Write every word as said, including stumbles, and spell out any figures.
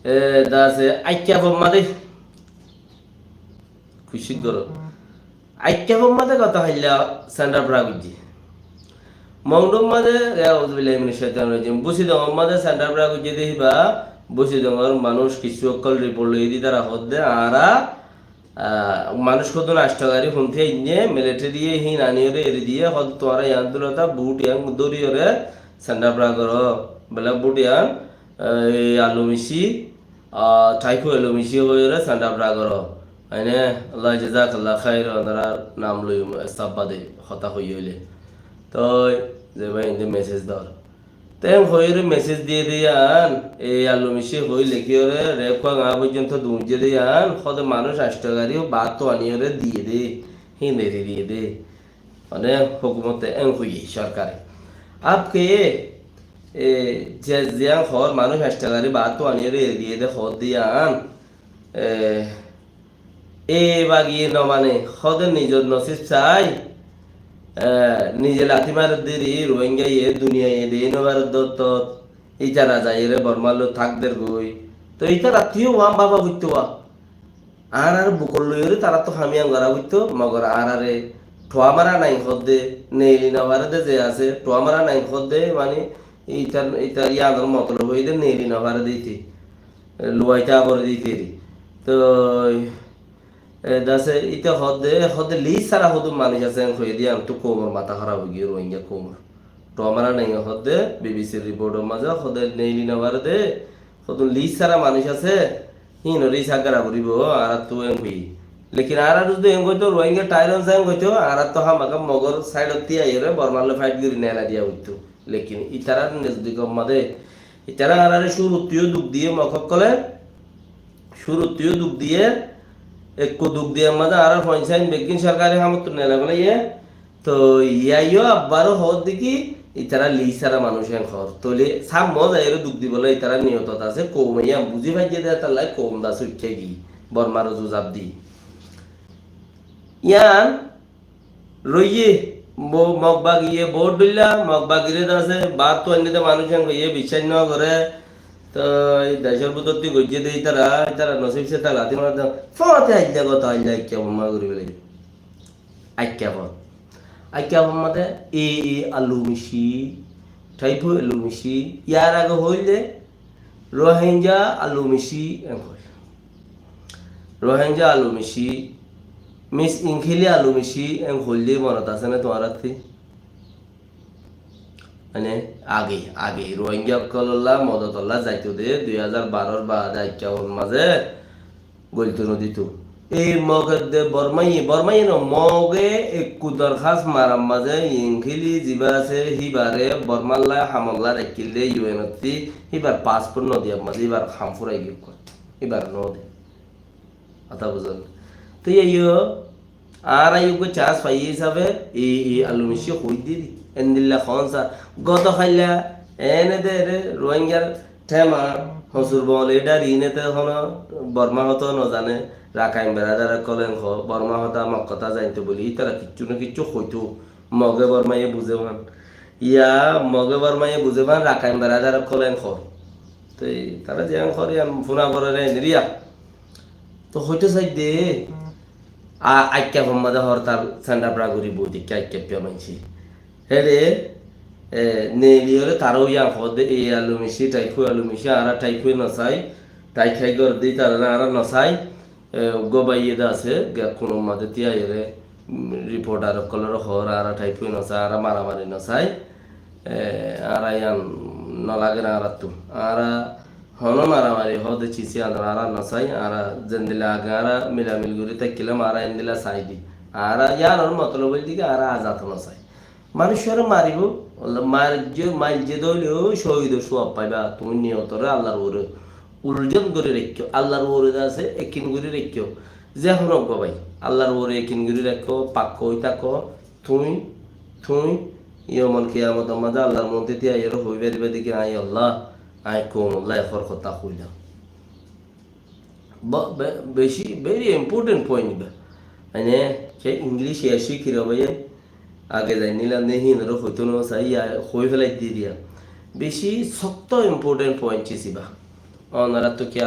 E, dase Aikkafor mazé. Kucíc goró. Aikkafor mazé gotó hailla Sendabra goijjé. Mongdur mazé, auzubillahi minash shaitanir rajim. Busidongor mazé Sendabra goijjé de híba, Busidongor manúic kissú ókkol report loiyé de tará hoódde, añára, ah, manúic hodún añctho gari fúnti ainné, military ye hín aníyoré eri diyé, hoódde tuáñra yián tulóta, bút yián dóriyoré Sendabra goró, bela bút yián, e, Alumicí, ah, Taifu Alumicí hoiyóre Sendabra goró. Aine, Allah jazakallah khair, onorar nam loi estaf bade hotá hoiyé óile. Toi, ze bái inde message dor. Te en hoiyóre message diyé de yián, e Alumicí hoi lekíyoré, rep kuwa gaá foijjonto duñijjé de yián, hóde manúic añctho gari bát aníyoré diyé de, hín eri diyé de. Mane hókumote en hoiyé, sorkare. Ab ke, e, ze ziyán hoór manúic añctho gari bát aníyoré eri diyé de hoódde yián, e, e bagiye no mane, hóde nizor nosib sai, e, nize lati maredde ri, Rohingya ye, duniya ye de no maredde ottót, ítara zaiyóre Bormar loi tákder goi. To ítarattú yó uán báfa foittó wa. Añárar bukot loiyóre taráttu ham yián gorá foittó, mogor añárare thuamara nai hoódde, neeli no fare de ze asé, thuamara nai hoódde, mani, itar, itar yiánor motolob óilde neeli no fare de íte. Luwaita goré de íte ri. Toi, e, dase íte hoódde, hoódde lis sára hodún manúic asé, en hoiyé de yiánottu koumor matá hóraf óigiyoi, Rohingya koumor. Thuamara nai hoódde, B B C r report or mazé hoódde neeli no fare de, hodún lis sára manúic asé, híinore sak gorá foribó, añárattú en hoiyé. Lekin añára zodi en hoitó, Rohingya tyrants en hoitó, añárattú hámaka mogor side ottú aiyóre Bormar loi fight gorí neela diya foittó. Lekin ítarar nozdikor mazé, ítara añárare cúruttu yó duk diyé mog ókkole, cúruttu yó duk diyé, ekku duk diyar mazé añárar foinsá in beggín sorkari hamottú neelai felaiyé, Toi yá yó abbar hoódde ki, ítara lis sára manúic en hoór. Tóile sámmo zaiyóre duk dibolla ítara niyotot asé, koum yián buzí faijjé de, étalla koum dase uiththá giyé, Bormare zuzab di. Yián roiyé, bo-, mog bagiyé bout dhoilla, mog bagiré dase, bát tuainné de manúic en hoiyé biccác no goré, toi decór bútotti goijjé de ítara, ítara nosib se tala, ítara fóñti aijja gotó aijja Aikkafor mazé gori felaiyé. Aikkafor. Aikkafor mazé A A Alumicí, Taifu Alumicí, yar age hoilde Rohingya Alumicí en hoil. Rohingya Alumicí, Miss Inkhili Alumicí en hoilde monot asé né tuáñrattú? Mane, age, age Rohingya ókkolólla modotolla zaito de, dui házar baror baade Aikkafor mazé goilto no dito. Ei Mog edde Bormaiye, Bormaiye no, Moge ekku dorhas marar mazé Inkhili ziba asé, híbare Bormalla hamolla raikkíl de U N ottú, híbar passport no diyar mazé, híbar ham furai giyói. Híbar no de. Hotá buzón. Te yó, añára yó uggwá chance faiyí hísafe, A A Alumicí hoóidde de. Endilla hoón sa, goto hailla, ene de ere Rohingyar thema, hosur bol e dhari ine te hono Borma hotá no zane, Rakhain beradar ókkol en hoó, Borma hotá, Mog hotá zainto buli, ítara kiccú no kiccú hoitó, Moge Bormaiye buzé fán. Yá, Moge Bormaiye buzé fán, Rakhain beradar ókkol en hoó. Te tará ziyán hoór yián fúna foré re niriya. To hoitó saidde, a, Aikkafor mazé hortal sendabra gori boi deikké Aikkafiya maincé. Héçe, e, neeli óre tará yián hoódde, A A Alumicí, Taifu Alumicí, añára Taifu no sai, Taifu gorédde ítarare añára no sai, e, uggwá báiye de asé, Gekkunor mazé tíya ere, mm, reporter ókkolore hoór, añára Taifu no sai, añára maramari no sai. E, añára yián no lager añárattú. Añára hono maramari hoóde cici añára no sai, añára zendilla age añára milamil gori táikkilám, añára endilla sai de. Añára yiánor motolob óilde ki añára azad no sai. Manúic ore maribó, maijje, maijje de óileyo cóhidor suwab faiba, tuñí niyotoré Allar uore ulzon gori raikkó, Allar uore de asé ekin gori raikkó. Ze hono uggwá bái, Allar uore ekin gori raikkó, fakka ói táko, Tuñí, tuñí, yomol kiyamotor mazé Allar muúntu tíya ere hoi fariba de ki, añí Allah, añí koumolla ehón hotá hoilam. Bo-, be-, beci, very important point iba. Mane, ke English ya cíkir bái, age zai nilam de hín ore hoito no sai, ya hoi felai di diya. Beci sokto important point sis iba. Onorattú ki